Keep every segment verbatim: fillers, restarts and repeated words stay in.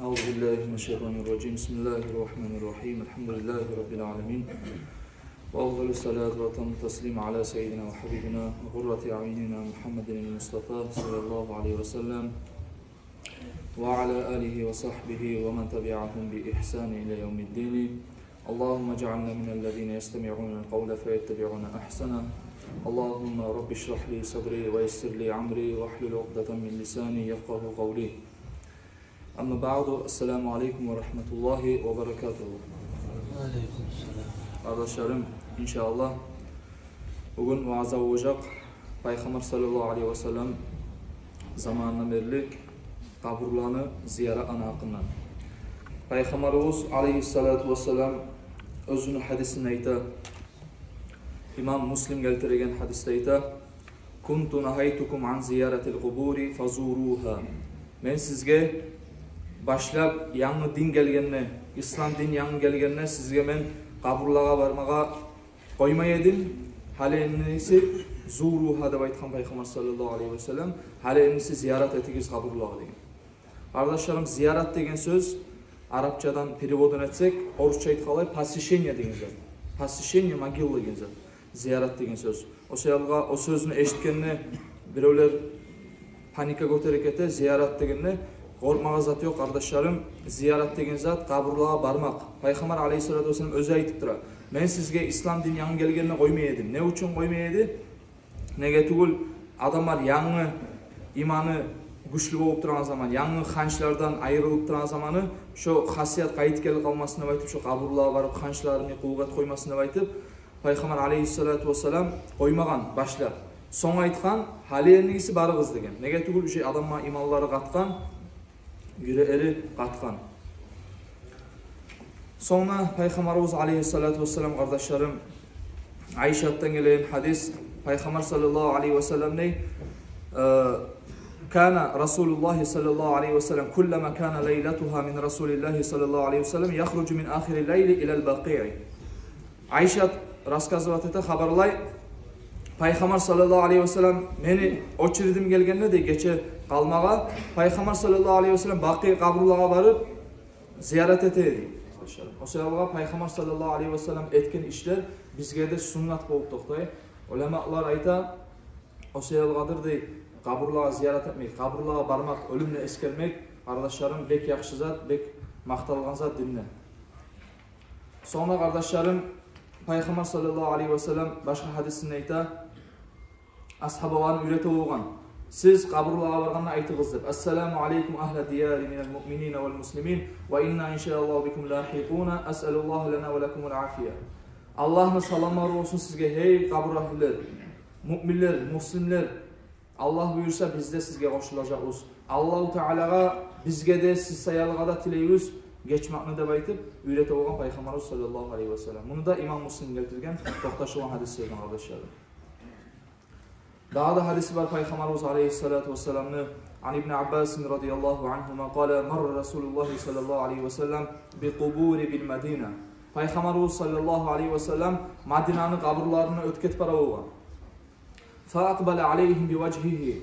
أعوذ بالله من الشيطان الرجيم. بسم الله الرحمن الرحيم. الحمد لله رب العالمين. وأفضل الصلاة وأتم التسليم على سيدنا وحبيبنا وقرة أعيننا محمد المصطفى صلى الله عليه وسلم وعلى آله وصحبه ومن تبعهم بإحسان إلى يوم الدين. اللهم اجعلنا من الذين يستمعون القول فيتبعون أحسنه. اللهم رب اشرح لي صدري ويسر لي أمري واحلل عقدة من لساني يفقهوا قولي. أما بعد، السلام عليكم ورحمة الله وبركاته. Алейкум салам. Къардашларым, иншааллагь, бугюн ваъза болажакъ Пайхаммар саллаллагьу алайгьи васаллам заманындан берли къабурланы зияратланы гьакъындан. Пайхаммарыбыз алайгьиссалату вассалам оьзюню гьадисинде айта, имам Муслим гелтиреген гьадисде айта: «Кунту нагьайтукум ан зияратил къубури фазуругьа». Мен сизге, башлап янгы дин гелгенде, ислам дин янгы гелгенде, сизге мен къабурлагъа бармагъа къоймай эдим. Гьали энниси «зуругьа» деп айтгъан Пайхаммар саллаллагьу алайгьи васаллам, гьали энниси зиярат этигиз къабурлагъа деген. Къардашларым, зиярат деген сёз, арапчадан переводун этсек, орусча айтгъанлай, посещение деген зат. Посещение могилы деген зат. Зиярат деген сёз. О саялгъа о сёзню эшитгенде биревлер паника гётере гете, зиярат дегенде. Къоркъмагъа зат ёкъ, къардашларым. Зиярат деген зат къабурлагъа бармакъ. Пайхаммар алайгьиссалату вассалам оьзю айтып тура: «Мен сизге ислам дин янгы гелгенде къоймай эдим». Не учун къоймай эди? Неге тюгюл, адамлар янгы иманы гючлю болуп турагъан заман, янгы ханчлардан айрылып турагъан заманы, шо хасият къайтып гелип къалмасын деп айтып, шо къабурлагъа барып ханчларыны къуллукъ этип къоймасын деп айтып, Пайхаммар алайгьиссалату вассалам къоймагъан башлап. Сонг айтгъан: «Гьали энниси барыгъыз», – деген. Неге тюгюл, уже адамланы иманлары къатгъан, юреклери къатгъан. Сонг да Пайхаммарыбыз алайгьиссалату вассалам, къардашларым, Айшатдан гелеген гьадис, Пайхаммар саллаллагьу алайгьи васаллам дей: «Э, кана Расулуллагьи саллаллагьу алайгьи васаллам, куллама кана лайлатугьа мин Расулиллагьи саллаллагьу алайгьи васаллам, яхруджу мин ахирил лайли илал бакъиъи». Айшат рассказывать эте, хабарлай: Пайхаммар саллаллагьу алайгьи васаллам, мени очередим гелгенде де гече къалмагъа, Пайхаммар саллаллагьу алайгьи васаллам Бакъи къабурлагъа барып зиярат эте эди. О саялгъа Пайхаммар саллаллагьу алайгьи васаллам этген ишлер бизге де суннат болуп токътай. Уламалар айта, о саялгъадыр дей, къабурлагъа зиярат этмек, къабурлагъа бармакъ, оьлюмню эсгермек, къардашларым, бек яхшы зат, бек макъталгъан зат динде. Сонг да, къардашларым, Пайхаммар саллаллагьу алайгьи васаллам башгъа гьадисинде айта, асгьабаларын уьйрете болгъан: «Сиз къабурлагъа баргъанда айтыгъыз», – деп: «Ассаламу алайкум агьла дияри минал муъминина вал муслимин, ва инна иншааллагьу бикум лагьикъуна, асъалуллагьа лана ва лакумул афия». Аллагьны саламлары болсун сизге, гьей къабур агьлюлер, муъминлер, муслимлер. Аллагь буюрса, биз де сизге къошулажакъбыз. Аллагьу Таалагъа бизге де, сиз саялыгъа да тилейбиз гечмекни деп айтып, уьйрете болгъан Пайхаммарыбыз саллаллагьу алайгьи васаллам. Муну да имам Муслим гелтирген, токъташылгъан гьадислерден, къардашларым. Дагъы да гьадиси бар Пайхаммарыбыз алайгьиссалату вассаламны. Ан ибни Аббасин радияллагьу ангьума къала: марра Расулуллагьи саллаллагьу алайгьи васаллам би къубури бил Мадина. Пайхаммарыбыз саллаллагьу алайгьи васаллам Мадинаны къабурларындан оьтюп гетип бара болгъан. Фа акъбала алайгьим би важгьигьи.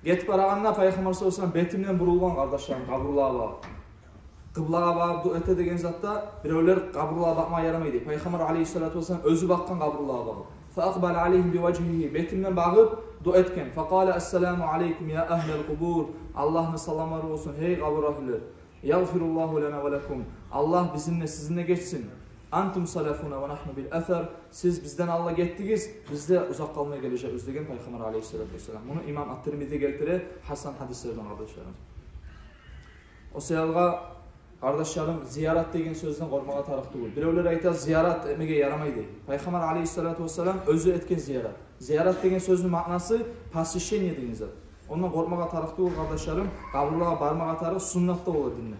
Гетип барагъанда Пайхаммар саллаллагьу алайгьи васаллам бетинден бурулгъан, къардашларым, къабурлагъа багъып. Къыблагъа багъып дуа эте деген затда биревлер къабурлагъа бакъмагъа ярамай дей. Пайхаммар алайгьиссалату вассалам оьзю бакъгъан къабурлагъа багъып. Фа акъбала алайгьим би важгьигьи, бетинден багъып дуа этген. Фа къала: ассаламу алайкум я агьлал къубур. Аллагьны саламлары болсун, гьей къабур агьлюлер. Ягъфируллагьу лана ва лакум. Аллагь бизин де, сизин де гечсин. Антум салафуна ва нагьну бил асар. Сиз бизден алда гетдигиз, биз де узакъ къалмай гележекбиз, деген Пайхаммар алайгьиссалату вассалам. Муну имам ат-Тирмизи гелтире гьасан гьадислерден, къардашларым. О саялгъа, къардашларым, зиярат деген сёзден къоркъмагъа тарыкъ тюгюл. Биревлер айта, зиярат этмеге ярамай дей. Пайхаммар алайгьиссалату вассалам оьзю этген зиярат. Зиярат деген сёзню маънасы посещение деген зат. Ондан къоркъмагъа тарыкъ тюгюл, къардашларым, къабурлагъа бармагъа тарыкъ, суннат да бола динде.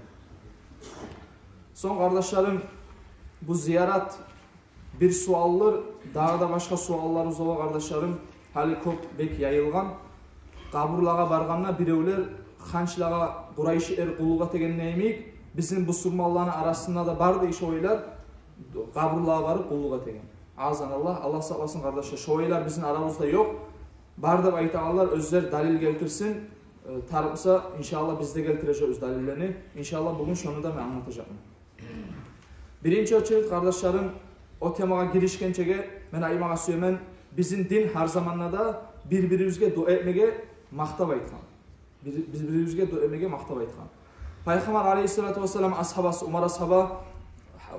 Сонг, къардашларым, бу зиярат бир суалдыр, дагъы да башгъа суаллар узала, къардашларым, гьали кёп бек яйылгъан. Къабурлагъа баргъанда биревлер ханчлагъа къурайшилер къуллукъ этеген йимик, бизин бусурманланы арасында да бар дей шо ойлар, къабурлагъа барып къуллукъ этеген. Азан Аллагь, Аллагь сакъласын, къардашлар, шо ойлар бизин арабызда ёкъ. Бар деп айтагъанлар, оьзлер далил гелтирсин, э, тарыкъ буса, иншааллагь, биз де гелтирежекбиз далиллени. Иншааллагь, бугюн шону да мен англатажакъман. Биринчи очередь, къардашларым, о темагъа гиришгенчеге мен айтмагъа сюемен, бизин дин гьар заманда да бир-бирибизге дуа этмеге макътап айтгъан. Бир-, бир-бирибизге дуа этмеге макътап айтгъан. Пайхаммар алейгьиссалату вассалам асгьабасы Умар асгьаба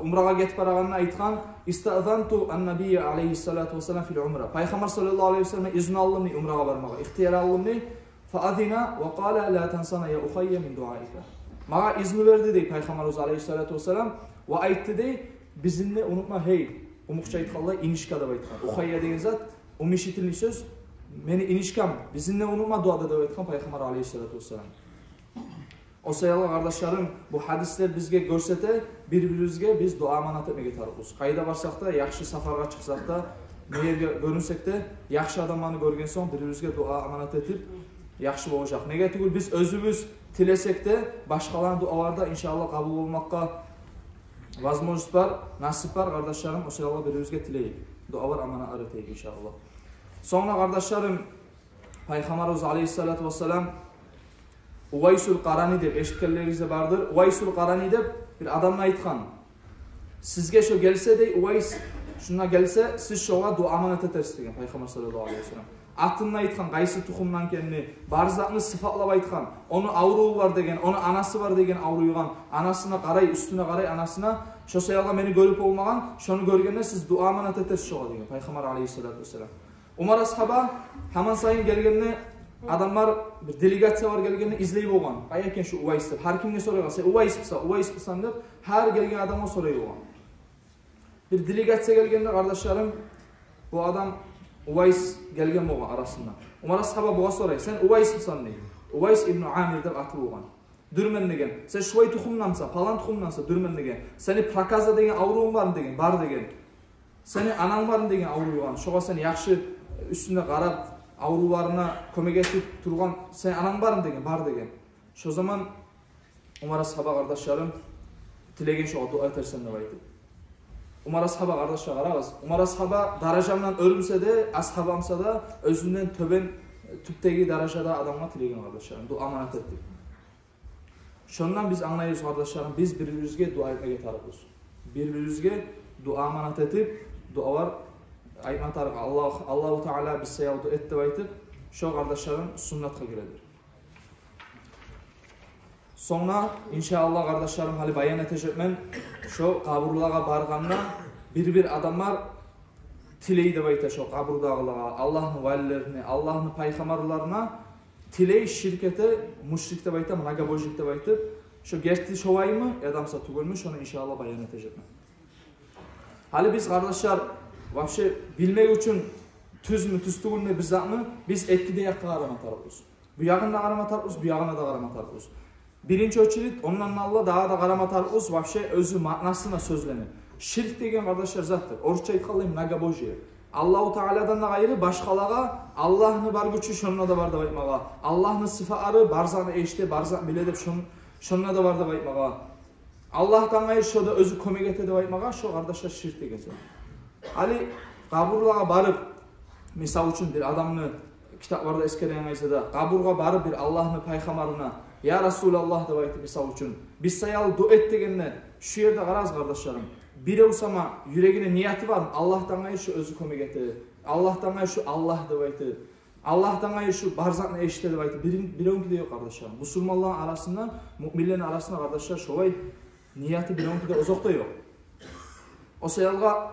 умрагъа гетип барагъанда айтгъан: «Истаъзанту ан-набийя алейгьиссалату вассалам фил умра». Пайхаммар саллаллагьу алейгьи вассалам изну алдым дей умрагъа бармагъа, ихтияр алдым дей. «Фаазина ва къала ла тансана я ухайя мин дуаика». Магъа изну берди дей Пайхаммарыбыз алейгьиссалату вассалам, ва айтды дей: «Бизин де унутма, гьей, къумукъча айтгъанда, инишка», – деп айтгъан. Ухайя деген зат уменьшительный сёз. «Мени инишкам, бизин де унутма дуада», – деп айтгъан Пайхаммар алейгьиссалату вассалам. О саялы, къардашларым, бу гьадислер бизге гёрсете, бир-бирибизге биз дуа аманат этмеге тарыкъбыз. Къайда барсакъ да, яхшы сапаргъа чыкъсакъ да, не ерге гёрюнсек де, яхшы адамланы гёрген сонг, бир-бирибизге дуа аманат этип, яхшы болажакъ. Неге тюгюл, биз оьзюбюз тилесек де, башгъаланы дуалары да, иншааллагь, къабул болмакъгъа возможность бар, насип бар, къардашларым. О саялы бир-бирибизге тилейик, дуалар, аманатлар этейик, иншааллагь. Сонг да, къардашларым, Пайхаммарыбыз алейгьиссалату вассалам Увайсул Къарани деп эшитгенлеригиз де бардыр. Увайсул Къарани деп бир адамны айтгъан: «Сизге шо гелсе, – дей, – Увайс, шунда гелсе, сиз шогъа дуа аманат этерсиз», – деген Пайхаммар саллаллагьу алейгьи вассалам. Атын да айтгъан, къайсы тухумдан экенни, бар затны сыфатлап айтгъан. Ону авруву бар деген, ону анасы бар деген авруйгъан. Анасына къарай, уьстюне къарай анасына. «Шо саялы мени гёрюп болмагъан, шону гёргенде сиз дуа аманат этерсиз шогъа», – деген Пайхаммар алейгьиссалату вассалам. Умар асгьаба гьаман сайын гелгенде, адамлар, бир делегациялар гелгенде излей болгъан: «Къай экен шу Увайс?» – деп. Гьар кимге сорайгъан: «Сен Увайс буса, Увайс буса?» – деп. Гьар гелген адамгъа сорай болгъан. Бир делегация гелгенде, къардашларым, бу адам Увайс гелген болгъан арасында. Умар асгьаба бугъа сорай: «Сен Увайс буса?» – дей. Увайс ибну Амир деп аты болгъан. «Дюрмен, – деген. – Сен шулай тухумданмысан, палан тухумданмысан?» «Дюрмен, – деген. – Сени проказа деген аврувунг бармы?» – деген. «Бар», – деген. «Сени ананг бармы?» – деген, «авруйгъан, шогъа сен яхшы, уьстюне къарап, аврувларына кёмек этип тургъан сени ананг бармы?» – деген. «Бар», – деген. Шо заман Умар асгьаба, къардашларым, тилеген шогъа дуа этерсен деп айтып. Умар асгьаба, къардашлар, къарагъыз, Умар асгьаба даража булан оьр буса да, асгьаба буса да, оьзюнден тёбен, тюпдеги даражада адамгъа тилеген, къардашларым, дуа аманат этди. Шондан биз англайбыз, къардашларым, биз бир-бирибизге дуа этмеге тарыкъбыз. Бир-бирибизге дуа аманат этип, дуалар айтма тарыкъ. Аллагь, Аллагьу Таала биз саялы дуа эт деп айтып, шо, къардашларым, суннатгъа гиредир. Сонг да, иншааллагь, къардашларым, гьали баян этежекмен, шо къабурлагъа баргъанда бир-бир адамлар тилей деп айта шо къабурдагъылагъа, Аллагьны валилерине, Аллагьны пайхаммарларына тилей, ширк эте, мушрик деп айта, многобожник деп айтып. Шо герти шолаймы, яда буса тюгюлмю, шону, иншааллагь, баян этежекмен. Гьали биз, къардашлар, вообще билмек учун, тюзмю, тюз тюгюлмю бир затны, биз эки де якъгъа къарама тарыкъбыз. Бу ягъына да къарама тарыкъбыз, бу ягъына да къарама тарыкъбыз. Биринчи очередь, ондан алда дагъы да къарама тарыкъбыз вообще оьзю маънасына сёзлени. Ширк деген, къардашлар, затдыр. Орусча айтгъанда, многобожие. Аллагьу Тааладан да къайры башгъалагъа Аллагьны бар гючю шонда да бар деп айтмагъа, Аллагьны сыфатлары, бар затны эшите, бар затны биле деп, шон-, шонда да бар деп айтмагъа, Аллагьдан къайры шо да оьзю кёмек эте деп айтмагъа, шо, къардашлар, ширк деген зат. Гьали къабурлагъа барып, мисал учун, бир адамны, китапларда эсгереген къайсыда, къабургъа барып бир Аллагьны пайхаммарына: «Я Расулаллагь, – деп айтып, мисал учун, – биз саялы дуа эт», – дегенде, шу ерде къарагъыз, къардашларым, бирев сама юрегине нияты бармы, Аллагьдан къайры шу оьзю кёмек эте, Аллагьдан къайры шу Аллагь деп айтып, Аллагьдан къайры шу бар затны эшите деп айтып, бирин-, биревнюки де ёкъ, къардашларым. Бусурманланы арасында, муъминлени арасында, къардашлар, шолай нияты биревнюки де озокъда ёкъ. О саялгъа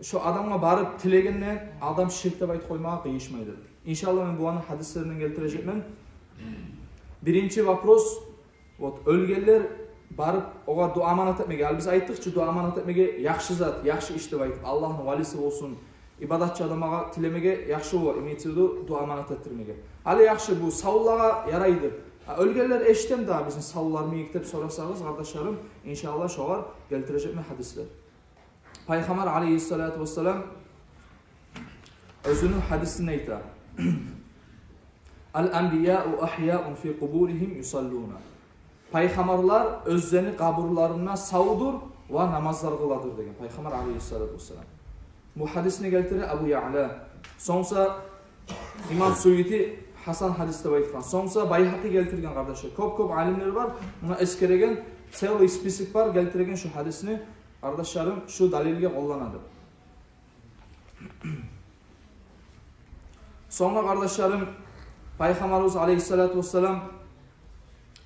шо адамгъа барып тилегенде, адам ширк деп айтып къоймагъа къыйышмайды. Иншааллагь, мен буланы гьадислеринден гелтирежекмен. Биринчи вопрос, вот, оьлгенлер барып огъар дуа аманат этмеге. Гьали биз айтдыкъ чы, дуа аманат этмеге яхшы зат, яхшы иш деп айтып, Аллагьны валиси болсун, ибадатчы адам, огъар тилемеге яхшы бола, имеется в виду, дуа аманат этдирмеге. Гьали яхшы, бу савлагъа ярайды. А оьлгенлер эшитеми дагъы бизин савларыбызны деп сорасагъыз, къардашларым, иншааллагь, шогъар гелтирежекмен гьадислер. Пайхаммар алейгьиссалату вассалам оьзюню гьадисинде айта: «Ал-анбияу ахьяун фи къубурихим юсаллуна». Пайхаммарлар оьзлени къабурларында савдур ва намазлар къыладыр, деген Пайхаммар алейгьиссалату вассалам. Бу гьадисни гелтире Абу Яъла. Сонг буса имам Суюти Гьасан гьадис деп айтгъан. Сонг буса Байгьакъи гелтирген, къардашлар. Кёп-кёп алимлер бар, муна эсгереген, целый список бар, гелтиреген шу гьадисни, къардашларым, шу далилге къолланады. Сонг да, къардашларым, Пайхаммарыбыз алейгьиссалату вассалам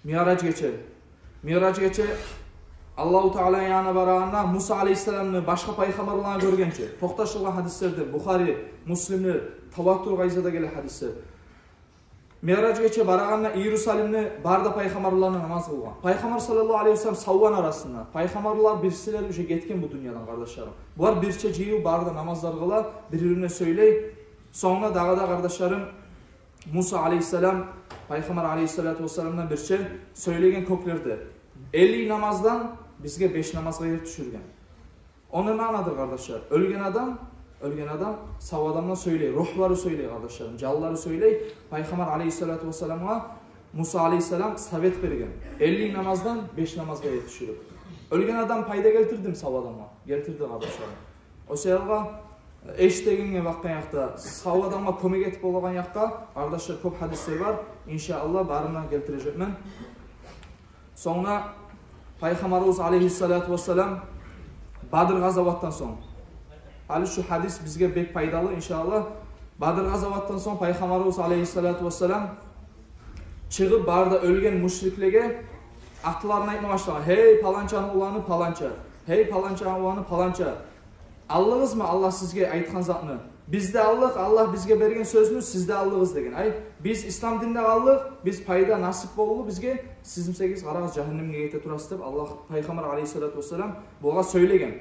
Миъраж гече. Миъраж гече Аллагьу Тааланы янына барагъанда Муса алейгьиссаламны, башгъа пайхаммарланы гёргенче. Токъташылгъан гьадислердир, Бухари, Муслимлер, таватур къайдада геле гьадислер. Миъраж гече барагъанда Иерусалимни бары да пайхаммарланы намаз къылгъан. Пайхаммар саллаллагьу алейгьи вассалам савланы арасында. Пайхаммарлар бирсилер уже гетген бу дюньядан, къардашларым. Булар бирче жыйылып бары да намазлар къыла, бир-бирине сёйлей. Сонг дагъы да, къардашларым, Муса алейгьиссалам Пайхаммар алейгьиссалату вассаламдан бирче сёйлеген кёклерде: «Элли намаздан бизге беш намазгъа ер тюшюрген». О не маънадыр, къардашлар? Оьлген адам, оьлген адам сав адамдан сёйлей, ругьлары сёйлей, къардашларым, жанлары сёйлей. Пайхаммар алейгьиссалату вассаламгъа Муса алейгьиссалам совет берген: элли намаздан беш намазгъа ер тюшюрюп. Оьлген адам пайда гелтирдими сав адамгъа? Гелтирди, къардашларым. О саялы эшитегенге бакъгъан якъда, сав адамгъа кёмек этип болагъан якъда, къардашлар, кёп гьадислер бар. Иншааллагь, барын да гелтирежекмен. Сонг да Пайхаммарыбыз алейгьиссалату вассалам Бадр къазаватдан сонг, гьали шу гьадис бизге бек пайдалы, иншааллагь. Бадр къазаватдан сонг Пайхаммарыбыз алейгьиссалату вассалам чыгъып, бары да оьлген мушриклеге атларын айтма башлагъан: «Гьей, паланчаны уланы паланча, гьей, паланчаны уланы паланча, алдыгъызмы Аллагь сизге айтгъан затны? Биз де алдыкъ, Аллагь бизге берген сёзню сиз де алдыгъыз», — деген. Ай, биз ислам динде къалдыкъ, биз пайда насип болду бизге, сиз бусагъыз, къарагъыз, жагьаннемге гете турасыз деп, Аллагь, Пайхаммар алейгьиссалату вассалам булагъа сёйлеген.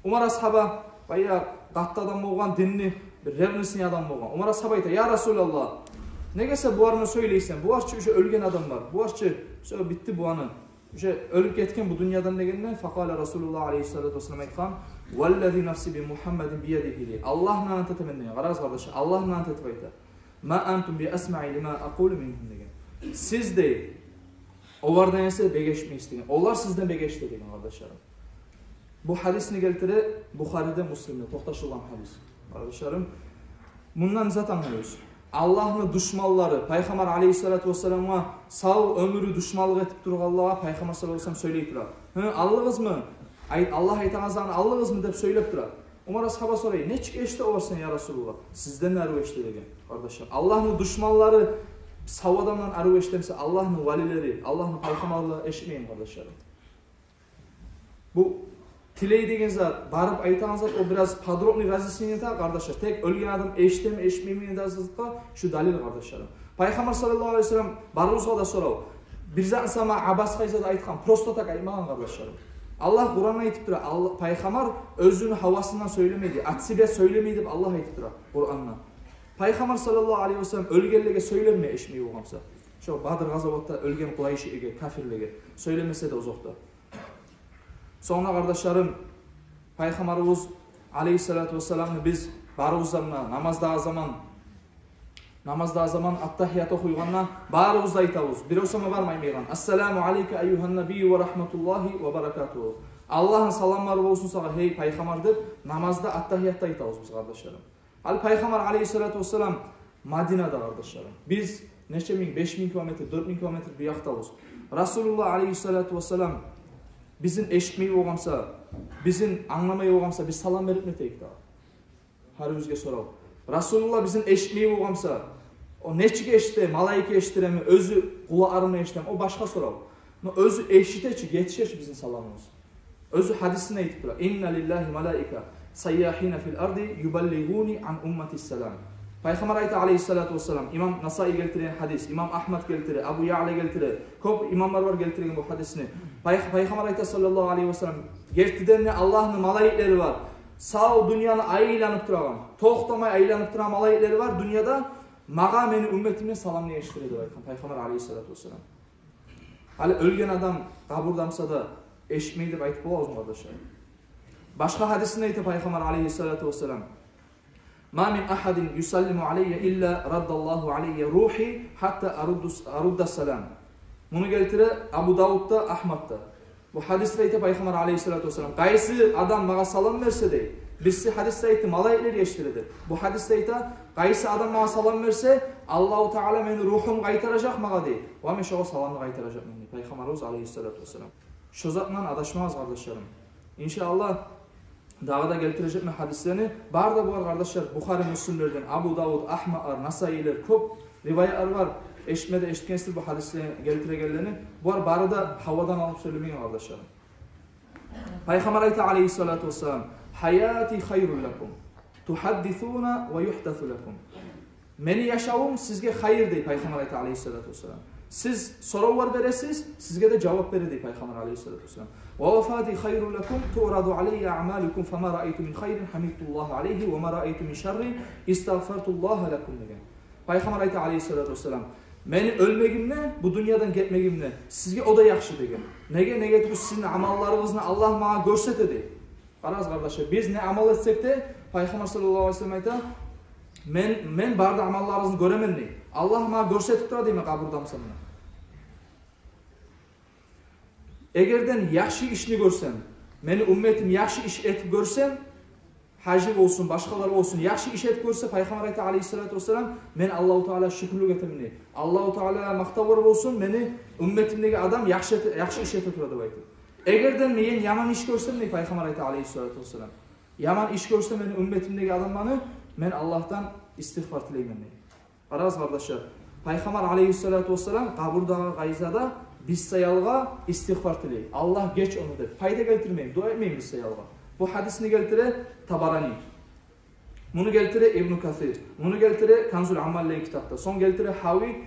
Умар асгьаба, баягъы къатты адам болгъан, динни бир ревностный адам болгъан. Умар асгьаба айта: «Я Расулаллагь, неге сен буланы сёйлейсен? Булар чы уже оьлген адамлар. Булар чы, всё, битди буланы. Уже оьлюп гетген бу дюньядан», — дегенде, факъала Расулуллагь алейгьиссалату вассалам айтгъан: «Валлази нафси би Мухаммадин биядигьи», — дей. «Аллагьны ант этемен», — деген. Къарагъыз, къардашлар, «Аллагьны ант этип айта. Ма антум би асмаъи лима акъулу мингьум», — деген. «Сиз, — дей, — олардан эсе бек эшитмейсиз», — деген. «Олар сизден бек эшите», — деген, къардашларым. Бу гьадисни гелтире Бухариде, Муслимде, токъташылгъан гьадис. Къардашларым, мундан зат англайбыз. Аллагьны душманлары Пайхаммар алейгьиссалату вассаламгъа сав оьмюрю душманлыкъ этип тургъанлагъа Пайхаммар саллаллагьу алейгьи вассалам сёйлей тура. «Гьы, алдыгъызмы? Ай, Аллагь айтагъан затны алдыгъызмы?» — деп сёйлеп тура. Умар асгьаба сорай: «Нечик эшите олар сени, я Расулуллагь?» «Сизден арив эшите», — деген, къардашлар. Аллагьны душманлары сав адамдан арив эшитемсе, Аллагьны валилери, Аллагьны пайхаммарлары эшитмейми, къардашларым? Бу тилей деген зат, барып айтагъан зат, о бираз подробный разъяснение да, къардашлар. Тек оьлген адам эшитеми, эшитмейми деген затгъа шу далил, къардашларым. Пайхаммар саллаллагьу алейгьи вассалам, барыбызгъа да сорав, бир затны сама Аббас къайдада айтгъан, просто так айтмагъан, къардашларым. Аллагь Къуранда айтып тура, Алла-, Пайхаммар оьзюню гьавасындан сёйлемей дей, от себя сёйлемей деп Аллагь айтып тура Къуранда. Пайхаммар саллаллагьу алейгьи вассалам оьлгенлеге сёйлерми эшитмей болгъан буса? Шо Бадр къазаватда оьлген къурайшилеге, кафирлеге сёйлемесе де узакъда. Сонг да, къардашларым, Пайхаммарыбыз алейгьиссалату вассаламны биз барыбыздан да намаздагъы заман, намаздагъы заман аттагьият охуйгъанда барыбыз да айтабыз. Бирев сама бармаймайгъан: «Ассаламу алейка айюгьан набийю ва рахматуллагьи ва баракатугьу». «Аллагьны саламлары болсун сагъа, гьей Пайхаммар», — деп намазда аттагьиятда айтабыз биз, къардашларым. Гьали Пайхаммар алейгьиссалату вассалам Мадинада, къардашларым. Биз нече минг, беш минг километр, дёрт минг километр бу якъдабыз. Расулуллагь алейгьиссалату вассалам бизин эшитмей болгъан буса, бизин англамай болгъан буса, биз салам берип не этейик дагъы? Гьарибизге сорав. Расулуллагь бизин эшитмей болгъан буса, о нечик эшите, малайик эшитдиреми, оьзю къулакъларындан эшитеми, о башгъа сорав. Но оьзю эшите чи, етише чи бизин саламыбыз. Оьзю гьадисинде айтып тура: «Инна лиллагьи малаика сайяхина фил арди юбаллигъуни ан уммати салам». Пайхаммар айта алейгьиссалату вассалам, имам Насаи гелтирген гьадис, имам Агьмад гелтире, Абу Яъла гелтире, кёп имамлар бар гелтирген бу гьадисни. Пай-, Пайхаммар айта саллаллагьу алейгьи вассалам: «Гертиден де Аллагьны малайиклери бар, сав дюньяны айланып турагъан, токътамай айланып турагъан малайиклери бар дюньяда, магъа мени умматымдан саламны эшитдире», — деп айтгъан Пайхаммар алейгьиссалату вассалам. Гьали оьлген адам къабурда буса да эшитмей деп айтып болабызмы, къардашлар? Башгъа гьадисинде айта Пайхаммар алейгьиссалату вассалам: «Ма мин агьадин юсаллиму алайя илла раддаллагьу алайя ругьи гьатта арудду, арудда салам». Муну гелтире Абу Давудда, Агьмадда. Бу гьадисде айта Пайхаммар алейгьиссалату вассалам: «Къайсы адам магъа салам берсе, — дей». Бириси гьадисде айтды, малайиклер эшитдире деп. Бу гьадисде айта: «Къайсы адам магъа салам берсе, Аллагьу Таала мени ругьум къайтаражакъ магъа, — дей, — ва мен шогъар саламны къайтаражакъман», — дей Пайхаммарыбыз алейгьиссалату вассалам. Шо затдан адашмагъыз, къардашларым. Иншааллагь, дагъы да гелтирежекмен гьадислени. Бары да булар, къардашлар, Бухари, Муслимлерден, Абу Давуд, Агьмадлар, Насаилер, кёп риваятлар бар. Эшитме де эшитгенсиздир бу гьадислени гелтирегенлени. Булар бары да гьавадан алып сёйлемеген, къардашларым. Пайхаммар айта алейгьиссалату вассалам: «Гьаяти хайрул лакум, тухаддисуна ва югьдасу лакум». «Мени яшавум сизге хайыр», — дей Пайхаммар айта алейгьиссалату вассалам. «Сиз соравлар бересиз, сизге де жавап бере», — дей Пайхаммар алейгьиссалату вассалам. «Ва вафати хайрул лакум, туъраду алайя аъмалукум, фама раайту мин хайрин гьамидтуллагьа алайгьи, ва ма раайту мин шаррин истагъфартуллагьа лакум», — деген. Пайхаммар айта алейгьиссалату вассалам: «Мени оьлмегимни, бу дюньядан гетмегимни сизге о да яхшы», — деген. Неге? Неге тюгюл сизин амалларыгъызны Аллагь магъа гёрсете, дей. Къарагъыз, къардашлар, биз не амал этсек де, Пайхаммар саллаллагьу алайгьи ва саллам айта: «Мен, мен бары да амалларыгъызны гёремен, — дей. — Аллагь магъа гёрсетип тура, — дей, — мен къабурдамсам». Эгерден яхшы ишни гёрсем, мени умметим яхшы иш этип гёрсем, гьажи болсун, башгъалар болсун, яхшы иш этип гёрсе, Пайхаммар айта алейгьиссалату вассалам: «Мен Аллагьу Таалагъа шюкюрлюк этемен, — дей. — Аллагьу Таала магъа магъа гьавар болсун, мени умметимдеги адам яхшы эте, яхшы иш эте тура», — деп айтып. «Эгерден мен яман иш гёрсем, — дей Пайхаммар айта алейгьиссалату вассалам, — яман иш гёрсем мени умметимдеги адамланы, мен Аллагьдан истигъфар тилеймен», — дей. Къарагъыз, къардашлар, Пайхаммар алейгьиссалату вассалам къабурдагъы къайдада биз саялгъа истигъфар тилей: «Аллагь, геч ону», — деп. Пайда гелтирмейми, дуа этмейми биз саялгъа? Бу гьадисни гелтире Табарани. Муну гелтире Ибну Касир. Муну гелтире Канзул Аммал деген китапда. Сонг гелтире Гьави,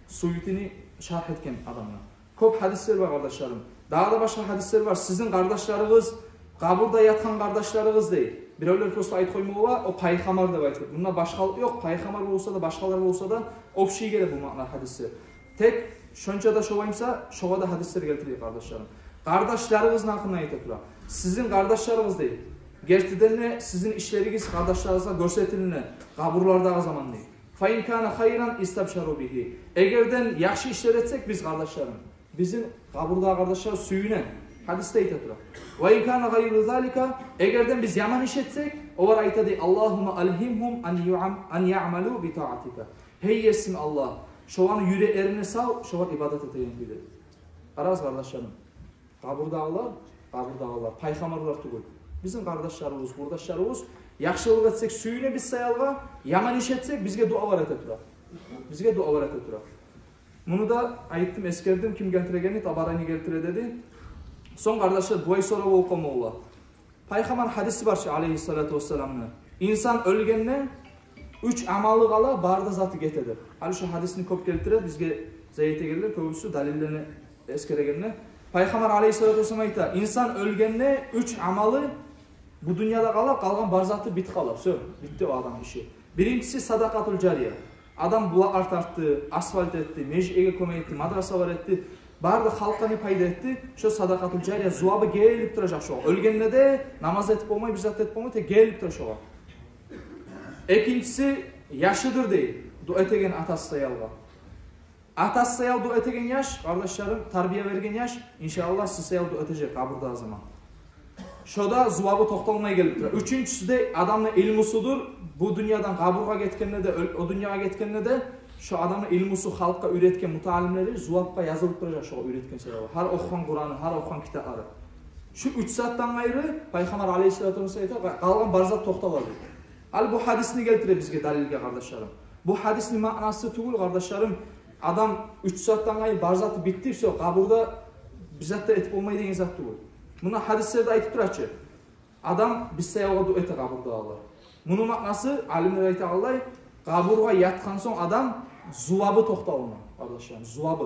Суютини шаргь этген адамлар. Кёп гьадислер бар, къардашларым. Дагъы да башгъа гьадислер бар. Сизин къардашларыгъыз, къабурда ятгъан къардашларыгъыз, дей. Биревлер просто айтып къойма бола, о пайхаммар деп айтып. Мунда башгъалыкъ ёкъ, пайхаммар болса да, башгъалар болса да, общий геле бу маъна гьадислер. Тек шонча да шолаймса, шогъар да гьадислер гелтире, къардашларым. Къардашларыгъызны гьакъында айта тура. Сизин къардашларыгъыз, дей. Гертиден де сизин ишлеригиз къардашларыгъызгъа гёрсетилине къабурлардагъы заман, дей. «Фа ин кана хайран истабшару бигьи». Эгерден яхшы ишлер этсек биз, къардашларым, бизин къабурдагъы къардашлар сююне. Гьадисде айта тура. «Ва ин кана гъайру залика», эгерден биз яман иш этсек, олар айта, дей: «Аллагьумма алгьимгьум ан юъам-, ан яъмалу би таатика». «Гьей Есим Аллагь, шоланы юреклерине сал, шолар ибадат этеген кюйде». Къарагъыз, къардашларым. Къабурдагъылар, къабурдагъылар, пайхаммарлар тюгюл. Бизин къардашларыбыз, къурдашларыбыз, яхшылыкъ этсек, сююне биз саялгъа, яман иш этсек, бизге дуалар эте тура. Бизге дуалар эте тура. Муну да айтдым, эсгердим, ким гелтирегенни, Табарани гелтире деди. Сонг, къардашлар, булай сорав болуп къалма бола. Пайхаммар гьадиси бар чы, алейгьиссалату вассаламны: «Инсан оьлгенде уьч амалы къала, бары да заты гете», — деп. Гьали шо гьадисни кёп гелтире, бизге зат этегенлер, кёбюсю далиллени эсгерегенде. Пайхаммар алейгьиссалату вассалам айта: «Инсан оьлгенде уьч амалы бу дюньяда къала, къалгъан бар заты битип къала. Всё, битди о адамны иши». Биринчиси — садакъатул жария. Адам булакълар тартды, асфальт этди, межитге кёмек этди, мадрасалар этди. Бары да халкъгъа не пайда этди, шо садакъатул жария зувабы гелип туражакъ шогъар. Оьлгенде де намаз этип болмай, бир зат этип болмай, тек гелип тура шогъар. Экинчиси яшыдыр, дей, дуа этеген атасы саялгъа. Атасы саялы дуа этеген яш, къардашларым, тарбия берген яш, иншааллагь, сиз саялы дуа этежек къабурдагъы заман. Шо да зувабы токъталмай гелип тура. Уьчюнчюсю де адамны илмусудур. Бу дюньядан къабургъа гетгенде де, оь-, о дюньягъа гетгенде де, шо адамны илмусу, халкъгъа уьйретген мутаалимлери зувапгъа язылып туражакъ шогъар уьйретген саялы. Гьар охугъан Къураны, гьар охугъан китаплары. Шу уьч затдан къайры, Пайхаммар алейгьиссалату вассалам айта, къа-, къалгъан бар зат токъталады. Гьали бу гьадисни гелтире бизге далилге, къардашларым. Бу гьадисни маънасы тюгюл, къардашларым, адам уьч затдан къайры бар заты битди, всё, къабурда бир зат да этип болмай деген зат тюгюл. Муна гьадислерде айтып тура чы. Адам биз саялы дуа эте къабурдагъылар. Муну маънасы, алимлер айта къалай, къабургъа ятгъан сонг адам зувабы токъталына, къардашларым, зувабы.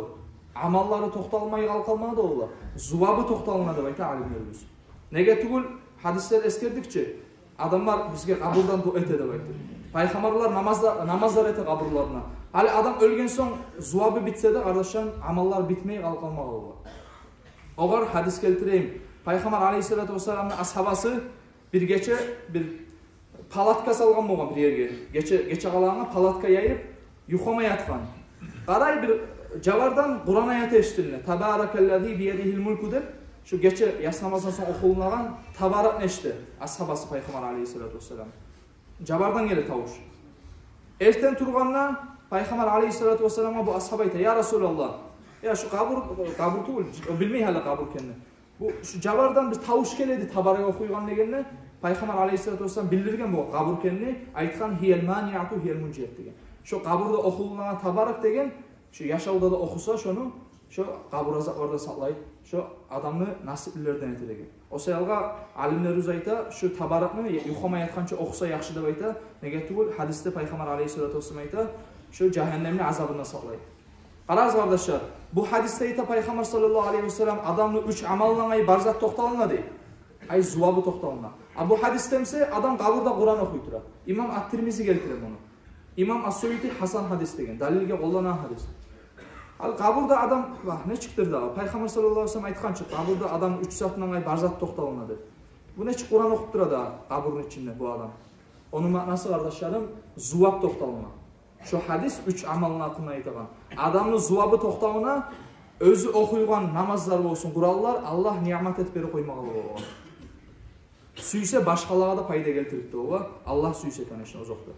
Амаллары токъталмай къалып къалмагъа да бола. Зувабы токъталына деп айта алимлерибиз. Неге тюгюл, гьадислер эсгердик чи, адамлар бизге къабурдан дуа эте деп айтып. Пайхаммарлар намазда-, намазлар эте къабурларына. Гьали адам оьлген сонг зувабы битсе де, къардашларым, амаллар битмей къалып къалмагъа бола. Огъар гьадис гелтирейим. Пайхаммар алейгьиссалату вассаламны асгьабасы бир гече бир палатка салгъан болгъан бир ерге. Гече, гече къалагъангъа палатка яйып, юхлама ятгъан. Къарай, бир жавардан Къуран аят эшитилине. «Табаракаллази биядигьил мулку» деп, Шу гече яссы намаздан сонг охулунагъан Табаракны эшитди асгьабасы Пайхаммар алейгьиссалату вассалам. Жабардан геле тавуш. Эртен тургъанда Пайхаммар алейгьиссалату вассаламгъа бу асгьаба айта: «Я Расулаллагь, я шу къабур, къабур тюгюл, о билмей гьали къабур экенни. Бу шу жабардан бир тавуш геледи, Табарак охуйгъан», — дегенде, Пайхаммар алейгьиссалату вассалам билдирген бу къабур экенни, айтгъан: «Гьиял маниату, гьиял мунжият», — деген. Шу къабурда охулунагъан Табарак деген, шу яшавда да охуса шону, шу къабур азаплардан сакълай, шу адамны насиплилерден эте деген. О саялгъа алимлерибиз айта, шу Табаракны юхлама ятгъанча охуса яхшы деп айта. Неге тюгюл, гьадисде Пайхаммар алейгьиссалату вассалам айта, шу жагьаннемни азабындан сакълай. Къарагъыз, къардашлар, бу гьадисде айта Пайхаммар саллаллагьу алейгьи вассалам, адамны уьч амалындан ай барзакъ токъталына дей. Ай зувабы токъталына. А бу гьадисде буса адам къабурда Къуран охуй тура. Имам ат-Тирмизи гелтире муну. Имам ас-Суюти гьасан гьадис деген, далилге къоллана гьадис. Ал къабурда адам, вагь, нечикдир дагъы? Пайхаммар саллаллагьу алейгьи вассалам айтгъан чы, къабурда адамны уьч затындан ай барзакъ токъталына деп. Бу нечик Къуран охуп тура дагъы къабурну ичинде бу адам? Ону маънасы, къардашларым, зувап токъталына. Шо гьадис уьч амалны гьакъында айтагъан. Адамны зувабы токъталына, оьзю охуйгъан намазлар болсун, Къуранлар, Аллагь ниъмат этип берип къоймагъа бола. Сюйсе башгъалагъа да пайда гелтирип де бола. Аллагь сюйсе, конечно, озокъда.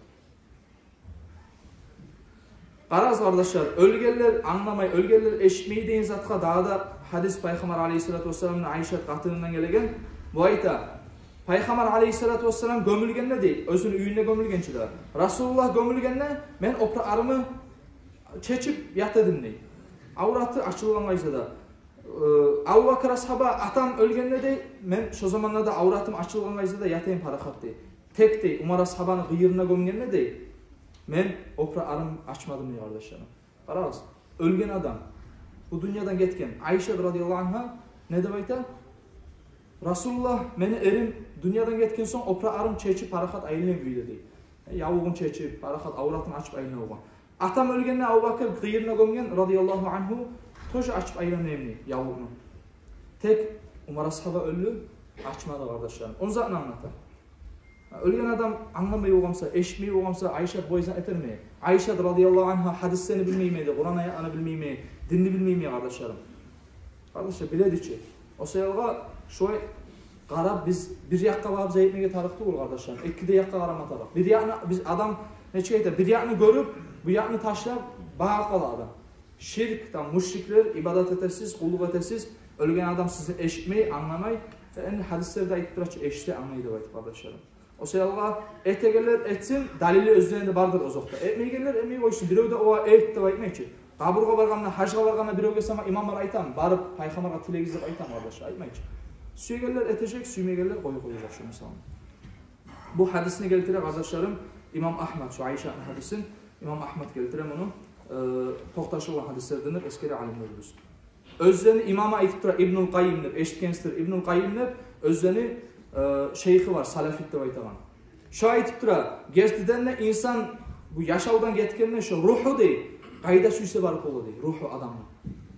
Къарагъыз, къардашлар, оьлгенлер англамай, оьлгенлер эшитмей деген затгъа дагъы да гьадис Пайхаммар алейгьиссалату вассаламны Айшат къатынындан гелеген. Бу айта, Пайхаммар алейгьиссалату вассалам гёмюлгенде дей, оьзюню уьюнде гёмюлген чи де. Расулуллагь гёмюлгенде мен опуракъларымны чечип ята эдим дей. Авраты ачылгъан къайда да. Э, Абубакр асгьаба, атам оьлгенде дей, мен шо заманда да авратым ачылгъан къайда да ята эдим парахат дей. Тек дей, Умар асгьабаны къыйырына гёмгенде дей, мен опуракъларым ачмадым дей, къардашларым. Къарагъыз, оьлген адам, бу дюньядан гетген. Айшат радияллагьу ангьа не деп айта? Расулуллагь, мени эрим дюньядан гетген сонг, опуракъларым чечип, парахат айлана эдим уьйде дей. Э, явлугъун чечип, парахат авратын ачып айлана болгъан. Атам оьлгенде Абубакр къыйырына гёмген, радияллагьу ангьу, тоже ачып айлана эдим дей явлугъун. Тек Умар асгьаба оьлдю, ачмады, къардашларым. Ону затны англата. Оьлген адам англамай болгъан буса, эшитмей болгъан буса, Айшат бу язгъан этерми? Айшат радияллагьу ангьа гьадислени билмейми эди, Къуран аятланы билмейми, динни билмейми, къардашларым? Къардашлар, биледи чи. О саялгъа шолай къарап, биз бир якъгъа багъып зат этмеге тарыкъ тюгюл, къардашларым. Эки де якъгъа къарама тарыкъ. Бир якъны, биз адам нечик айта, бир якъны гёрюп, бу якъны ташлап, багъып къала адам. Ширк, там, мушриклер, ибадат этесиз, къуллукъ этесиз, оьлген адам сизин эшитмей, англамай. Энни гьадислерде айтып тура чы, эшите, англай деп айтып, къардашларым. О саялгъа этегенлер этсин, далили оьзлеринде бардыр озокъда. Этмейгенлер этмей къойсун, бирев де огъар эт деп айтмай чы. Къабургъа баргъанда, гьажгъа баргъанда биревге сама имамлар айтамы, барып Пайхаммаргъа тилегиз деп айтамы, къардаш? Айтмай чы. Сюйгенлер этежек, сюймейгенлер къоюп къояжакъ шо мисалны. Бу гьадисни гелтире, къардашларым, имам Агьмад, шо Айшатны гьадисин имам Агьмад гелтире муну, э, токъташылгъан гьадислердендир, эсгере алимлерибиз. Оьзлени имамы айтып тура, Ибнул Къайим деп, эшитгенсиздир, Ибнул Къайим деп, оьзлени, э, шейхи бар, салафит деп айтагъан. Шо айтып тура, гертиден де инсан бу яшавдан гетгенде шо ругьу дей, къайда сюйсе барып бола дей, ругьу адамны.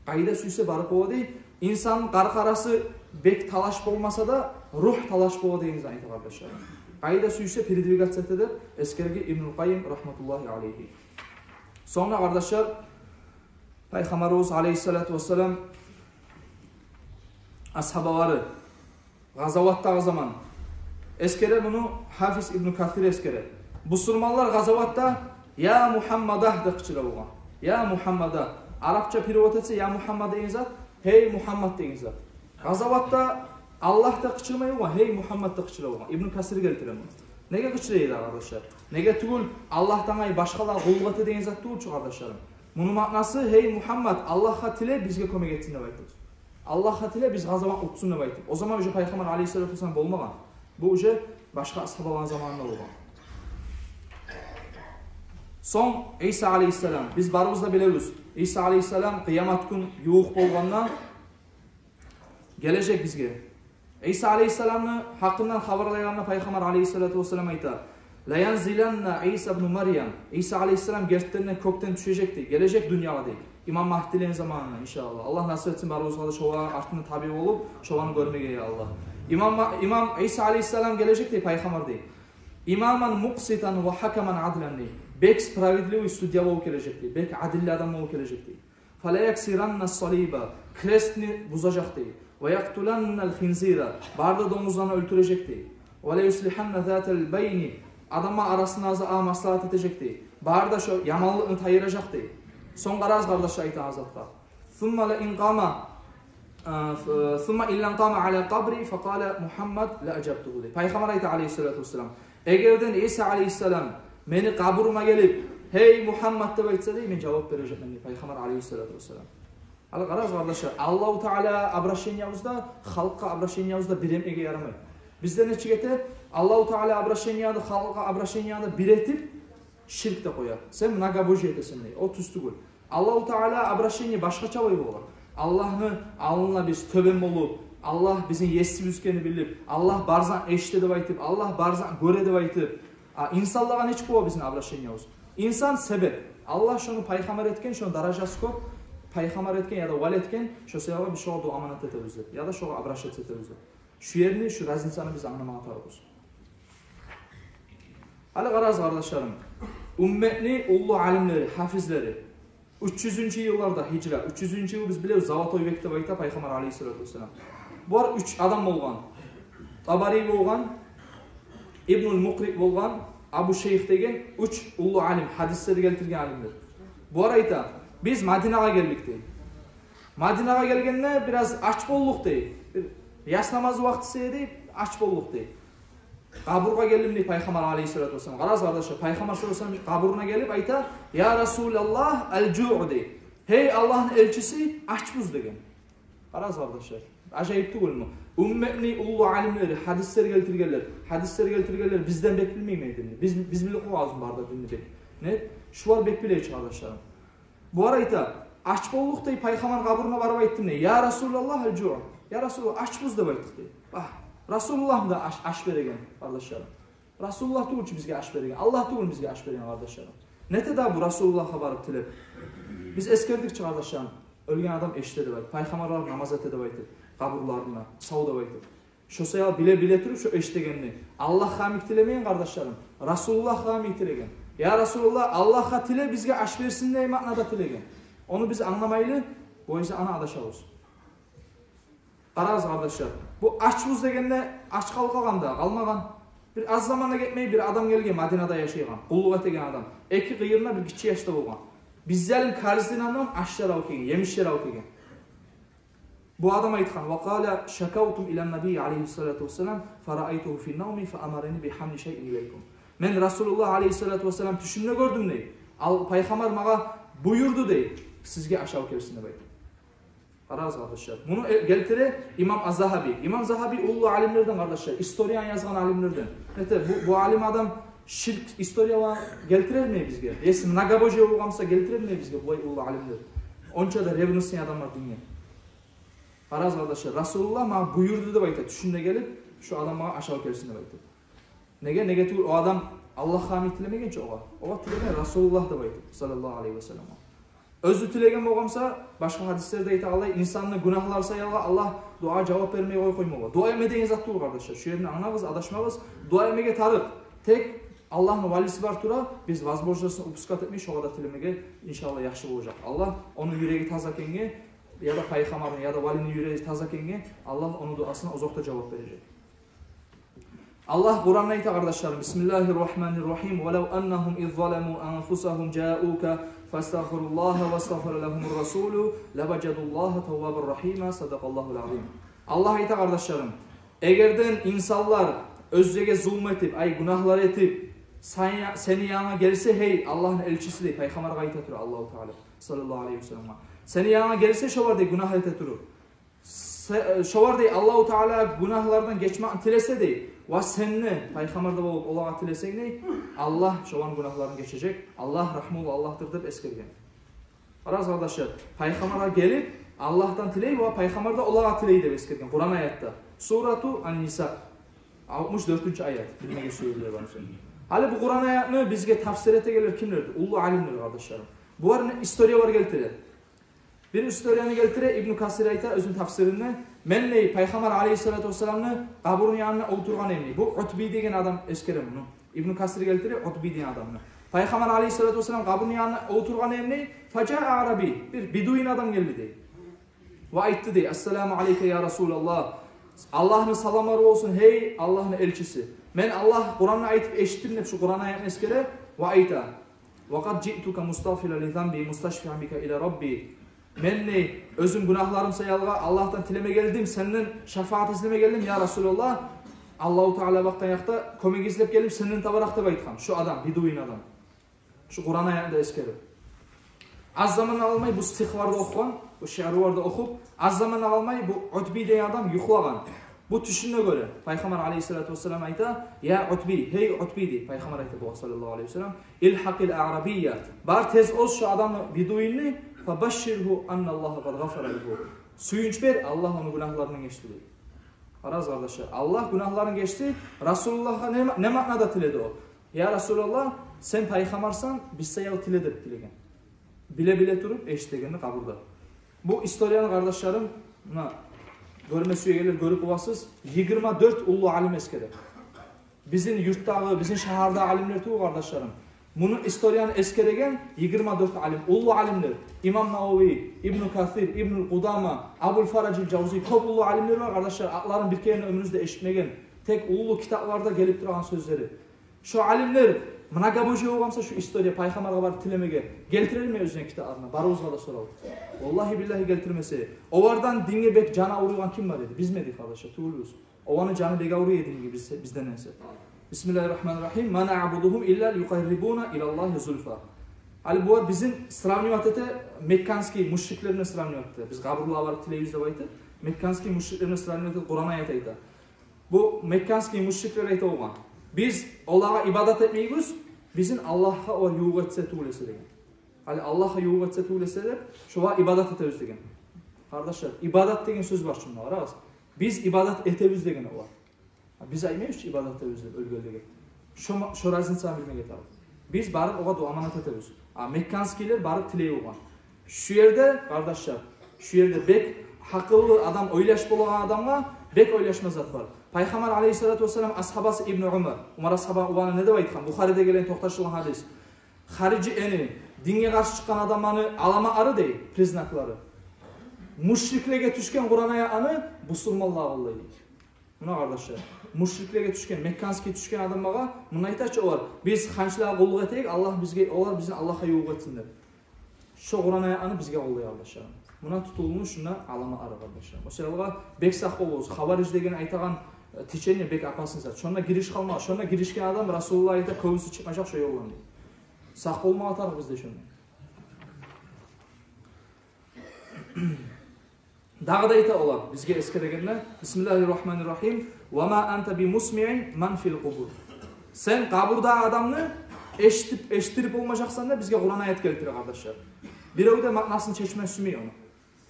Къайда сюйсе барып бола дей, инсанны къаркъарасы бек талаш болмаса да, ругь талаш бола деген затны айта, къардашлар. Къайда сюйсе передвигаться эте деп эсгерген Ибнул Къайим рагьматуллагьи алайгьи. Сонг да, къардашлар, Пайхаммарыбыз алайгьиссалату вассалам асгьабалары къазаватдагъы заман. Эсгере муну Гьафиз Ибну Касир эсгере. Бусурманлар къазаватда «Я Мугьаммада» деп къычыра болгъан. «Я Мугьаммада». Арапча перевод этсе, «Я Мугьаммад» деген зат, «Гьей Мугьаммад» деген зат. Къазаватда «Аллагь» деп къычырмай болгъан, «Гьей Мугьаммад» деп къычыра болгъан. Ибну Касир гелтире муну. Неге къычыра эди, къардашлар? Неге тюгюл, Аллагьдан ай башгъалагъа къуллукъ эте деген зат тюгюл чю, къардашларым. Муну маънасы: «Гьей Мугьаммад, Аллагьгъа тиле, бизге кёмек этсин», — деп айтып. «Аллагьгъа тиле, биз къазават утсун», — деп айтып. О заман уже Пайхаммар алайгьиссалату вассалам болмагъан. Бу уже башгъа асгьабаланы заманында болгъан. Сонг Иса алайгьиссалам, биз барыбыз да билебиз, Иса алайгьиссалам къыямат гюн ювукъ болгъанда гележек бизге. Иса алайгьиссаламны гьакъындан хабарлайгъанда Пайхаммар алайгьиссалату вассалам айта: «Ла янзиланна Иса ибну Марьям». Иса алайгьиссалам гертиден де кёкден тюшежек дей, гележек дюньягъа дей. Имам Магьдилени заманына, иншааллагь. Аллагь насип этсин барыбызгъа да шоланы артына табиъ болуп, шоланы гёрмеге, я Аллагь. Имам Ма-, имам Иса алайгьиссалам гележек дей, Пайхаммар дей. «Имаман мукъситан ва гьакаман адлан» дей. Бек справедливый судья болуп гележек дей. Бек адилли адам болуп гележек дей. «Фала яксиранна салиба». крестни бузажакъ дей. «Ва якътуланнал хинзира», бары да донгузланы оьлтюрежек дей. «Ва ла юслиханна затал байна», адамлар арасында за-, а, маслагьат этежек дей. Бары да шо яманлыкъны тайдыражакъ дей. Сонг къарагъыз, къардашлар, айтагъан затгъа. «Сумма ла ин къама, а, ф-, сумма ин лам къама ала къабри факъала Мухаммад ла ажабтугьу» дей. Пайхаммар айта, алейгьиссалату вассалам: «Эгерден Иса алейгьиссалам мени къабурума гелип, гьей Мухаммад деп айтса дей, мен жавап бережекмен» дей Пайхаммар алейгьиссалату вассалам. Гьали къарагъыз, къардашлар, Аллагьу Таала обращениябызда, халкъгъа обращениябызда бир этмеге ярамай. Бизде нечик эте? Аллагьу Таала обращенияны, халкъгъа обращенияны бир этип, ширк де къоя. Сен многобожие этесен дей. О тюз тюгюл. Аллагьу Таала обращение башгъача бола. Аллагьны алдына биз тёбен болуп, Аллагь бизин есибиз экенни билип, Аллагь бары затны эшите деп айтып, Аллагь бары затны гёре деп айтып. А инсанлагъа нечик бола бизин обращениябыз? Инсан себеп. Аллагь шону пайхаммар этген, шону даражасы кёп, пайхаммар этген яда вали этген, шо себепли биз шогъар дуа аманат этебиз деп, яда шогъар обращаться этебиз деп. Шу ерни, шу разницаны биз англамагъа тарыкъбыз. Гьали къарагъыз, къардашларым, умметни уллу алимлери, гьафизлери, уьч юзюнчю йылларда гьижра, уьч юзюнчю йыл, биз билебиз, золотой век деп айта Пайхаммар алейгьиссалату вассалам. Булар уьч адам болгъан. Табари болгъан, Ибнул Мукъри болгъан, Абу Шейх деген уьч уллу алим, гьадислер гелтирген алимлер. Булар айта: «Биз Мадинагъа гелдик», – дей. «Мадинагъа гелгенде бираз ач болдукъ», – дей. «Бир яс намаз вакътиси эди, ач болдукъ», – дей. «Къабургъа гелдим», – дей Пайхаммар алейгьиссалату вассалам. Къарагъыз, къардашлар, Пайхаммар саллаллагьу алайгьи ва саллам къабуруна гелип айта: «Я Расулаллагь, ал-жуъ», – дей. «Гьей Аллагьны элчиси, ачбыз», – деген. Къарагъыз, къардашлар, ажайып тюгюлмю? Умметни уллу алимлери, гьадислер гелтиргенлер, гьадислер гелтиргенлер бизден бек билмейми динни? Биз, биз билип къалабызмы бары да динни бек? Не? Шулар бек биле чи, къардашларым. Булар айта: «Ач болдукъ, – дей, – Пайхаммар къабуруна барып айтдым, – дей, – я Расулаллагь, ал-жуъ. Я Расулаллагь, ачбыз», – деп айтдыкъ, – дей. Агь, Расулаллагьмы да аш, аш береген, къардашларым? Расулаллагь тюгюл чю бизге аш береген, Аллагь тюгюл бизге аш береген, къардашларым? Нете дагъы бу Расулаллагьгъа барып тилеп? Биз эсгердик чи, къардашларым, оьлген адам эшите деп айтып, пайхаммарлар намаз эте деп айтып, къабурларына, сав деп айтып. Шо саялы биле-биле туруп шо эшитегенни, Аллагьгъа йимик тилемеген, къардашларым, Расулаллагьгъа йимик тилеген. «Я Расулаллагь, Аллагьгъа тиле, бизге аш берсин», – деген маънада тилеген. Ону биз англамайлы, бу эсе ана адашабыз. Къарагъыз, къардашлар, бу ачбыз дегенде ач къал-, къалгъан да къалмагъан. Бир аз заман да гетмей, бир адам гелген, Мадинада яшайгъан, къуллукъ этеген адам. Эки къыйырында бир гиччи яш да болгъан. Биз ялын корзина булан ашлар алып гелген, емишлер алып гелген. Бу адам айтгъан: «Ва къала шакавту илан-набий алайгьи ссалату вассалам, фараайтугьу фи навми, фаамарани би гьамли шайин илайкум». «Мен Расулуллагь алайгьи ссалату вассалам тюшюмде гёрдюм, – дей. – Ал, Пайхаммар магъа буюрду, – дей, – сизге аш алып гелсин деп айтып». Къарагъыз, къардашлар. Муну, э, гелтире имам аз-Загьаби. Имам Загьаби уллу алимлерден, къардашлар, историяны язгъан алимлерден. Нете, бу, бу алим адам ширк историялар гелтирерми бизге? Если многобожие болгъан буса, гелтирерми бизге булай уллу алимлер? Онча да ревностный адамлар динге. Къарагъыз, къардашлар, Расулуллагь магъа буюрду деп айта, тюшюнде гелип, шу адам магъа аш алып гелсин деп айтып. Неге, неге тюгюл, о адам Аллагьгъа йимик тилемеген чи огъар. Огъар тилеген Расулуллагь деп айтып, саллаллагьу алайгьи ва саллам. Оьзю тилеген болгъан буса, башгъа гьадислерде айтагъанлай, инсанны гюнагьлары саялы Аллагь дуагъа жавап бермей къой-, къоймагъа. Дуа этме деген зат тюгюл, къардашлар. Шу ерин англайбыз, адашмагъыз. Дуа этмеге тарыкъ. Тек Аллагьны валиси бар тура, биз возможностьну упускать этмей, шогъар да тилемеге, иншааллагь, яхшы болажакъ. Аллагь ону юреги таза экенге, яда пайхаммарны, яда валини юреги таза экенге, Аллагь ону дуасына узакъда жавап бережек. Аллагь Къуранда айта, къардашларым: «Бисмиллагьи ррагьмани ррагьим. Валав аннагьум из заламу анфусагьум жауука фастагъфируллагьа вастагъфара лагьумур расулу лаважадуллагьа таввабан рагьима». Садакъаллагьул азим. Аллагь айта, къардашларым, эгерден инсанлар оьзлеге зулму этип, ай, гюнагьлар этип, сен-, сени янынгъа гелсе, гьей Аллагьны элчиси, дей, пайхаммаргъа айта тура Аллагьу Таала, саллаллагьу алайгьи ва саллам, сени янынгъа гелсе шолар, дей, гюнагь эте туруп, се-, шолар, дей, Аллагьу Тааладан гюнагьлардан гечмекни тилесе, дей, ва сен де пайхаммар да болуп олагъа тилесенг, дей, Аллагь шоланы гюнагьларын гечежек. Аллагь рагьмулу Аллагьдыр деп эсгерген. Къарагъыз, къардашлар, пайхаммаргъа гелип Аллагьдан тилей ва пайхаммар да олагъа тилей деп эсгерген Къуран аятда. Сурату Ан-Ниса, алтмыш дёртюнчю аят. Билмеге сюегенлер бар буса. Гьали бу Къуран аятны бизге тафсир этегенлер кимлердир? Уллу алимлер, къардашларым. Булар не историялар гелтире. Бир историяны гелтире Ибну Касир, айта оьзюню тафсиринде: «Мен, – дей, – Пайхаммар алайгьиссалату вассаламны къабуруну янына олтургъан эдим», – дей. Бу Утби деген адам эсгере муну. Ибну Касир гелтире Утби деген адамны. «Пайхаммар алайгьиссалату вассалам къабуруну янына олтургъан эдим, – дей, – фажаа аъраби, бир бедуин адам гелди», – дей. Ва айтды дей: «Ассаламу алейка, я Расулаллагь. Аллагьны саламлары болсун, гьей Аллагьны элчиси. Мен Аллагь Къуранда айтып эшитдим», — деп, шу Къуран аятны эсгере. Ва айта: «Ва къад жиътука мустагъфиран ли занби, мусташфиан бика ила Рабби». Мен не, оьзюм гюнагьларым саялгъа Аллагьдан тилеме гелдим, сенден шафаат излеме гелдим, я Расулаллагь. Аллагьу Таала бакъгъан якъда кёмек излеп гелдим, сенден табаракъ деп айтгъан шу адам, бедуин адам. Шу Къуран аятны да эсгерип. Аз заман алмай бу стихлар да охугъан, бу шиърулар да охуп, аз заман алмай бу Утби деген адам юхлагъан. Бу тюшюне гёре Пайхаммар алейгьиссалату вассалам айта: «Я Утби, гьей Утби», — дей Пайхаммар, айта бугъар саллаллагьу алейгьи вассалам, «илгьакъил аърабия, бар тез оз шу адамны, бедуинни, фабашширгьу анналлагьа къад гъафара лагьу. Сююнч бер, Аллагь ону гюнагьларындан гечди», — дей. Къарагъыз, къардашлар, Аллагь гюнагьларын гечди. Расулуллагьгъа не, не маънада тиледи о? «Я Расулаллагь, сен пайхаммарсан, биз саялы тиле», — деп тилеген. Биле-биле туруп эшитегенни къабурда. Бу историяны, къардашларым, муна, гёрме сюегенлер гёрюп боласыз, йигирма дёрт уллу алим эсгере. Бизин юртдагъы, бизин шагьардагъы алимлер тюгюл, къардашларым. Муну историяны эсгереген йигирма дёрт алим, уллу алимлер. Имам Навави, Ибну Касир, Ибну Къудама, Абул Фаражил Жавзи, кёп уллу алимлер бар, къардашлар. Атларын бир керен де оьмюрюгюзде эшитмеген, тек уллу китапларда гелип турагъан сёзлери. Шо алимлер многобожие болгъан буса, шу история, пайхаммаргъа барып тилемеге, гелтирерми оьзлени китапларына? Барыбызгъа да сорав. Валлагьи, биллагьи, гелтирмесе, олардан динге бек жаны авруйгъан ким бар эди? Бизми эдик, къардашлар? Тюгюлбюз. Оланы жаны бек авруй эди динге биз, бизден эсе. Бисмиллагьи ррагьмани ррагьим. Ма наъбудугьум илла лиюкъаррибуна илаллагьи зульфа. Гьали булар бизин сравнивать эте, мекканский мушриклер булан сравнивать эте. Биз къабурлагъа барып тилейбиз деп айтып, мекканский мушриклер булан сравнивать эте, Къуран аят айта. Бу мекканский мушриклер айта болгъан: «Биз олагъа ибадат этмейбиз, бизин Аллагьгъа олар ювукъ этсе тюгюл эсе», — деген. Гьали Аллагьгъа ювукъ этсе тюгюл эсе деп, шолагъа ибадат этебиз деген. Къардашлар, ибадат деген сёз бар чы мунда, къарагъыз. «Биз ибадат этебиз», — деген олар. Биз айтмайбыз чы ибадат этебиз деп оьлгенлеге. Шо ма-, шо разницаны билмеге тарыкъ. Биз барып огъар дуа-аманат этебиз. А мекканскийлер барып тилей болгъан. Шу ерде, къардашлар, шу ерде бек гьакъыллы адам, ойлашып болагъан адамгъа бек ойлашма зат бар. Пайхаммар алейгьиссалату вассалам асгьабасы Ибну Умар, Умар асгьаба уланы не деп айтгъан? Бухариде гелген токъташылгъан гьадис. Харижи, яни динге къаршы чыкъгъан адамланы аламатлары дей, признаклары. Мушриклеге тюшген Къуран аятны бусурманлагъа къоллай дей. Муна, къардашлар, мушриклеге тюшген, мекканский тюшген адамлагъа муна айта чы олар: «Биз ханчлагъа къуллукъ этейик, Аллагь бизге, олар бизин Аллагьгъа ювукъ этсин», — деп. Шо Къуран аятны бизге къоллай, къардашлар. Муна тутулмуш шунда аламатлары, къардашлар. О саялы бек сакъ болугъуз. Хавариж деген айтагъан, э, течение бек опасный зат. Шонда гириш къалма, шонда гиришген адам, Расулуллагь айта, кёбюсю чыкъмажакъ шо ёлдан дей. Сакъ болмагъа тарыкъ биз де шонда. Дагъы да айта олар бизге эсгерегенде: «Бисмиллагьи ррагьмани ррагьим. Ва ма анта би мусмиъин ман фил къубур». Сен къабурдагъы адамны эшитип, эшиттирип болмажакъсан деп бизге Къуран аят гелтире, къардашлар. Бирев де маънасын чечме сюймей ону.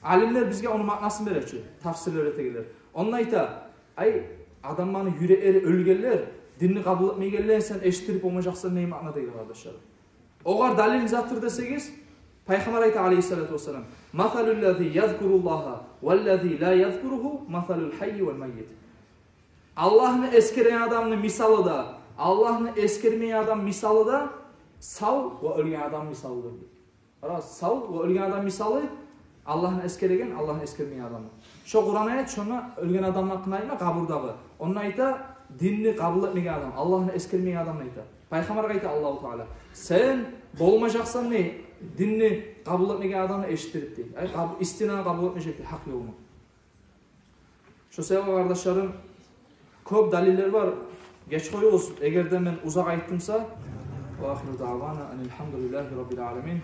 Алимлер бизге ону маънасын бере чи, тафсирлер этегенлер. Онда айта: «Ай, адамланы юреклери оьлгенлер, динни къабул этмейгенлер, сен эшиттирип болмажакъсан не маъна?» — деген, къардашлар. Огъар далил затдыр десегиз, Пайхаммар айта алейгьиссалату вассалам: «Масалуллази язкуруллагьа валлази ла язкуругьу масалул гьаййи вал маййит». Аллагьны эсгерген адамны мисалы да, Аллагьны эсгермейген адам мисалы да сав ва оьлген адам мисалыдыр дей. Къара, сав ва оьлген адам мисалы, Аллагьны эсгереген, Аллагьны эсгермейген адамны. Шо Къуран аят шонда оьлген адамны гьакъында айтма, къабурдагъы. Онда айта, динни къабул этмеген адам, Аллагьны эсгермейген адамны айта. Пайхаммаргъа айта Аллагьу Таала: «Сен болмажакъсан, дей, динни къабул этмеген адамны эшиттирип», — дей. Ай, къаб-, истинаны къабул этмежек, дей, гьакъ ёлну. Шо саялы, къардашларым, кёп далиллер бар. Геч къоюгъуз, эгер де мен узакъ айтдым буса. Ва ахиру даъвана анил гьамдулиллагьи раббил аламин.